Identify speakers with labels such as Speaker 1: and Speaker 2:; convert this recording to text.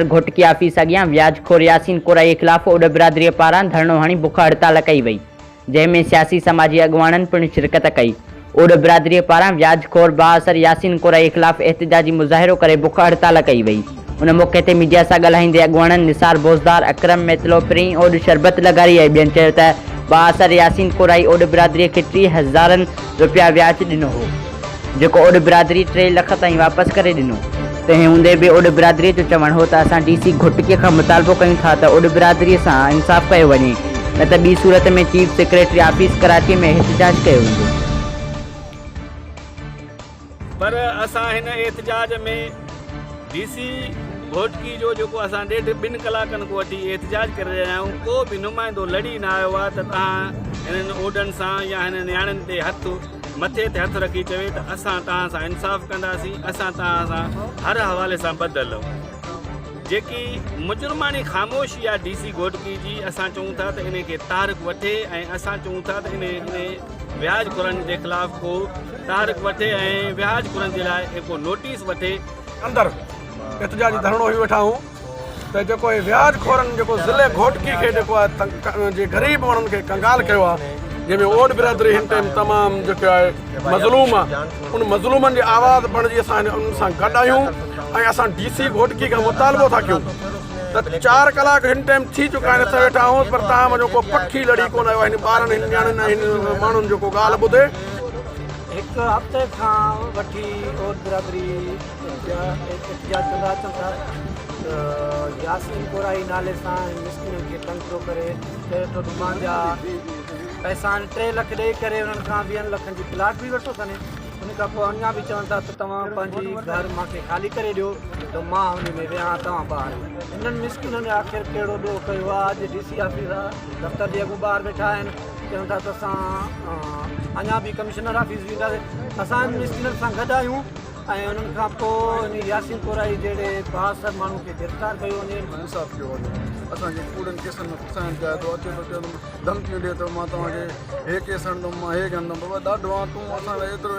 Speaker 1: Ghotki office اڳيان وياج خور ياسين ڪورائي خلاف اوڏ برادري پاران ڌرڻو هڻي بک هڙتال ڪئي وئي، جنهن ۾ سياسي سماجي اڳواڻن پڻ شرڪت ڪئي. اوڏ برادري پاران وياج خور بااثر ياسين ڪورائي خلاف احتجاجي مظاهرو ڪري بک هڙتال ڪئي وئي. ان موقعي تي ميڊيا سان ڳالهائيندي اڳواڻن نثار بوزدار، اڪرم ميتلو، پرين اوڏ، شربت لغاري ۽ ٻين چيو ته بااثر ياسين ڪورائي اوڏ برادري کي 30 هزارن رپيا وياج ڏنو هو. جيڪو اوڏ برادري 3 لک تائين واپس ڪري ڏنو. تنهن هوندي به اوڏ برادري جو چوڻ هو ته اسان ڊي سي گهوٽڪي کان مطالبو ڪيون ٿا ته اوڏ برادري سان انصاف ڪيو وڃي نه ته ٻي صورت ۾ چيف سيڪريٽري آفيس ڪراچي ۾ احتجاج ڪيو ويندو.
Speaker 2: پر اسان هن احتجاج ۾ ڊي سي گهوٽڪي جو جيڪو اسان ڏيڍ ٻن ڪلاڪن کان وٺي احتجاج ڪري رهيا آهيون ڪو به نمائندو لڙي نه آيو آهي ته توهان هنن اوڏن سان يا هنن نياڻين تي هٿ مٿي تي هٿ رکي چوي ته اسان توهان سان انصاف ڪنداسين، اسان توهان سان هر حوالي سان ٻڌل آهيون. جيڪي مجرماڻي خاموشي آهي ڊي سي گهوٽڪي جي، اسان چئون ٿا ته انهي کي تحرڪ وٺي ۽ اسان چئون ٿا ته انهي انهي وياج خورن جي خلاف ڪو تحرڪ وٺي ۽ وياج خورن جي لاء ڪو نوٽيس وٺي.
Speaker 3: اندر احتجاجي ڌرڻو هنيو ويٺا آهيون. ته جيڪو هي وياج خورن جيڪو ضلعي گهوٽڪي کي جيڪو آهي جي غريب ماڻهن کي ڪنگال ڪيو آهي جنهن ۾ اوڏ برادري هن ٽائيم تمام جيڪو آهي مظلوم آهي ان مظلومن جي آواز بڻجي اسان انهن سان گڏ آهيون ۽ اسان ڊي سي گهوٽڪي کان مطالبو ٿا ڪيون ته 4 ڪلاڪ هن ٽائيم ٿي چڪا آهن اسان ويٺا آهيون پر تهان منهنجو ڪو پکي لڙي ڪونه آيو آهي هن ٻارن هن نياڻين ۽ هن ماڻهن جو ڪو ڳالهه ٻڌي.
Speaker 4: هڪ هفتي کان وٺي اوڏ برادري احتجاج ڪندا اچن ٿا ته ياسين ڪورائي نالي سان هن مسڪينن کي تنگ ٿو ڪري، چئي ٿو ته مانجا پئسا آهن 3 لک ڏئي ڪري انهن کان 20 لکن جي پلاٽ به ورتو اٿن، ان کان پوء اڃا به چون ٿا ته توهان پنهنجي گهر مان کي خالي ڪري ڏيو ته مان ان ۾ ويهان توهان ٻاهر ويهو. هنن مسڪينن آخر ڪهڙو ڏوهه ڪيو آهي، اڄ ڊي سي آفيس دفتر جي اڳون ٻاهر ويٺا آهن چون ٿا ته اسان اڃا به ڪمشنر آفيس وينداسين، اسان هن مسڪينن سان گڏ آهيون. ۽ انهن کان پوء ان ياسين ڪورائي جهڙي بااثر ماڻهو کي گرفتار ڪيو وڃي.
Speaker 5: انصاف ڪيو وڃي اسان کي ڪوڙن ڪيسن ۾ ڦسائڻ چاهي ٿو اچي ٿو چوي ٿو ڌمڪيون ڏي ٿو مان توهان کي هي ڪيس هڻندم مان هي ڪندم بابا ڏاڍو آن تون اسان لاء ايترو.